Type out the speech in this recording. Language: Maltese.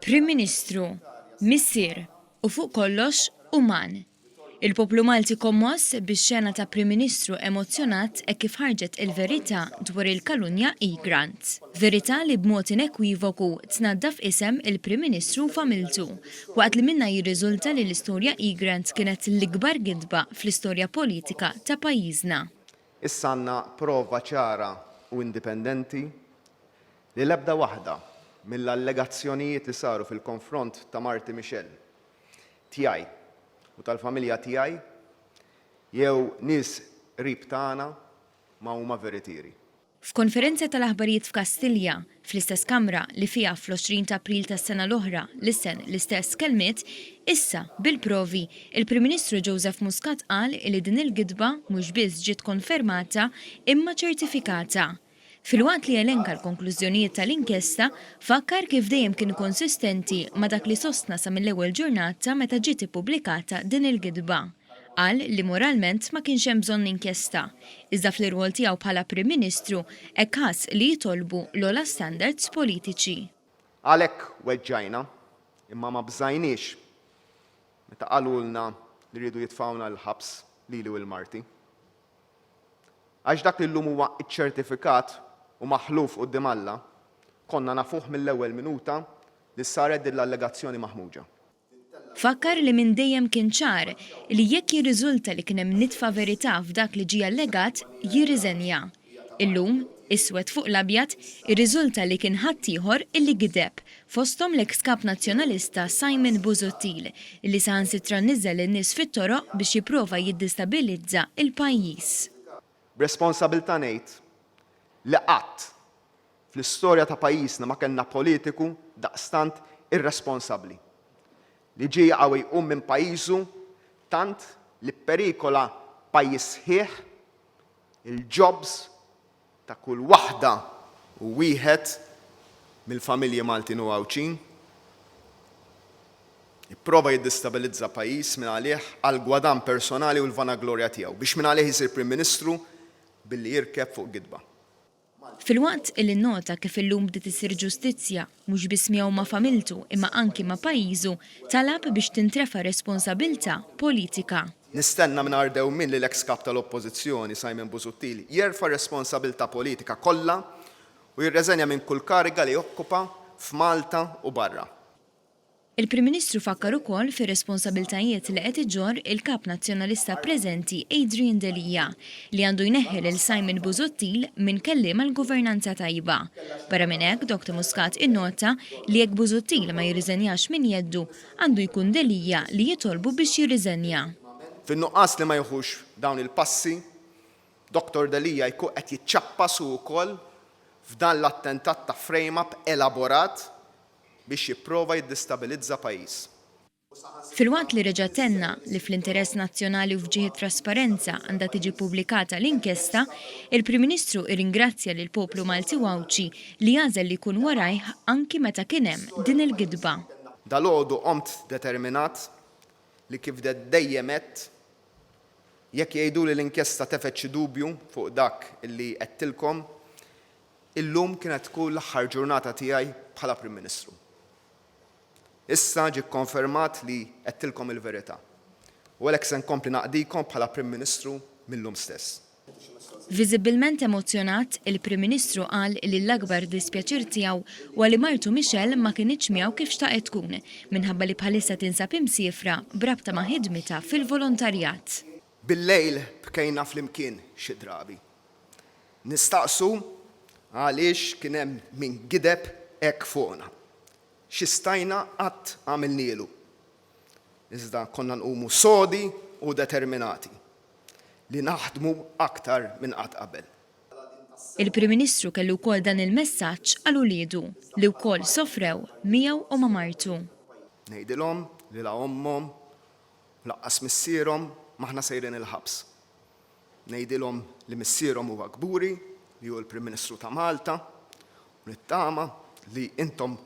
Prim Ministru, missier u fuq kollox uman. Il-poplu Malti kommoss bix-xena ta' Prim Ministru emozzjonat hekk kif ħarġet il-verità dwar il-kalunja e-grant. Verità li b'mod inekwivoku tnaddaf isem il-Prim Ministru u familtu, waqt li minnha jirriżulta li l-istorja e-grant kienet l-ikbar gidba fl-istorja politika ta' pajjiżna. Issa għandna prova ċara u indipendenti li l-ebda waħda mill-allegazzjonijiet li saru fil-konfront ta' marti Michelle, tiegħi u tal-familja tiegħi jew nies qrib tagħna ma huma veritieri. F'konferenza tal-aħbarijiet f'Kastilja, fl-istess kamra li fiha fl-20 ta' April tas-sena l-oħra lissen l-istess kelmiet, issa, bil-provi, il-Prim Ministru Joseph Muscat qal li din il-gidba mhux biss ġiet konfermata imma ċertifikata. Filwaqt li elenka l-konklużjonijiet tal-inkjesta, fakkar kif dejjem kien konsistenti ma' dak li sostna sa mill-ewwel ġurnata meta ġiet ippubblikata din il-gidba. Qal li moralment ma kienx hemm bżonn inkjesta, iżda fl-irwol tiegħu bħala Prim Ministru hekk ħass li jitolbu l-ogħla standards politiċi. Għalhekk weġġajna, imma ma bżajniex meta qalulna li riedu jitfgħuna l-ħabs lili u 'l marti. Għax dak li llum huwa ċċertifikat u maħluf quddiem Alla, konna nafuh mill-ewwel minuta li saret din l-allegazzjoni maħmuġa. Fakkar li minn dejjem kien ċar li jekk jirriżulta li kien hemm nitfa verità f'dak li ġie allegat, jirriżenja. Illum, iswed fuq l-abjad, irriżulta li kien ħaddieħor illi gideb, fosthom l-eks Kap Nazzjonalista Simon Busuttil, li saħansitra niżel lin-nies fit-toroq biex jipprova jiddistabilizza l-pajjiż. B'responsabilità ngħid li qatt fl-istorja ta' pajjiżna ma kellna politiku daqstant irresponsabbli, li ġie jaqa' u jqum minn pajjiżu tant li pperikola pajjiż sħiħ, il-jobs ta' kull waħda u wieħed mill-familji Maltin u Għawdxin. Ipprova jiddistabilizza pajjiż mingħalih għall-gwadann personali u l-vanaglorja tiegħu, biex mingħalih isir Prim Ministru billi jirkeb fuq gidba. Filwaqt illi nnota kif illum bdiet issir ġustizzja, mhux biss miegħu ma' familtu imma anki ma' pajjiżu, talab biex tintrefa' responsabilità politika. Nistenna mingħajr dewmien li l-eks Kap tal-Oppożizzjoni Simon Busuttil jerfa' r-responsabilità politika kollha u jirreżenja minn kull kariga li okkupa f'Malta u barra. Il-Prim Ministru fakkar ukoll fir-responsabiltajiet li qed iġorr il-Kap Nazzjonalista preżenti Adrian Delia, li għandu jneħħi lil Simon Busuttil minn kelliem għall-governanza tajba. Barra minn hekk, Dr Muscat innota li jekk Busuttil ma jirriżenjax minn jeddu, għandu jkun Delia li jitolbu biex jirriżenja. Fin-nuqqas li ma jieħux dawn il-passi, Dottor Delia jkun qed jiċċappas hu wkoll f'dan l-attentat ta' frame-up elaborat biex jipprova jiddistabilizza pajjiż. Filwaqt li reġa' tenna li fl-interess nazzjonali u f'ġieħ it-trasparenza għandha tiġi ppubblikata l-inkjesta, il-Prim Ministru irringrazzja lill-poplu Malti u Għawdxi li għażel li jkun warajh anki meta kien hemm din il-gidba. Dalgħodu qomt determinat li kif dejjem għedt, jekk jgħiduli l-inkjesta tefgħet xi dubju fuq dak li għedtilkom, Illum kienet tkun l-aħħar ġurnata tiegħi bħala Prim Ministru. Issa ġie kkonfermat li għedtilkom il-verità. U għalhekk se nkompli naqdikom bħala Prim Ministru mil-lum stess. Viżibbilment emozzjonat, il-Prim Ministru qal li l-akbar dispjaċir tiegħu huwa li martu Michelle ma kinitx miegħu kif xtaqet tkun, minħabba li bħalissa tinsab imsiefra b'rabta ma' ħidmitha fil-volontarjat. Bil-lejl bkejna flimkien xi drabi. Nistaqsu għaliex kien hemm min gideb hekk fuqna. Xi stajna qatt għamilnielu. Iżda konna nqumu sodi u determinati li naħdmu aktar minn qatt qabel. Il-Prim Ministru kellu wkoll dan il-messaġġ għal uliedu, li wkoll sofrew miegħu u ma' martu. Ngħidilhom li la ommhom u lanqas missierhom m'aħna sejrin il-ħabs. Ngħidilhom li missierhom huwa kburi li hu l-Prim Ministru ta' Malta u nittama li intom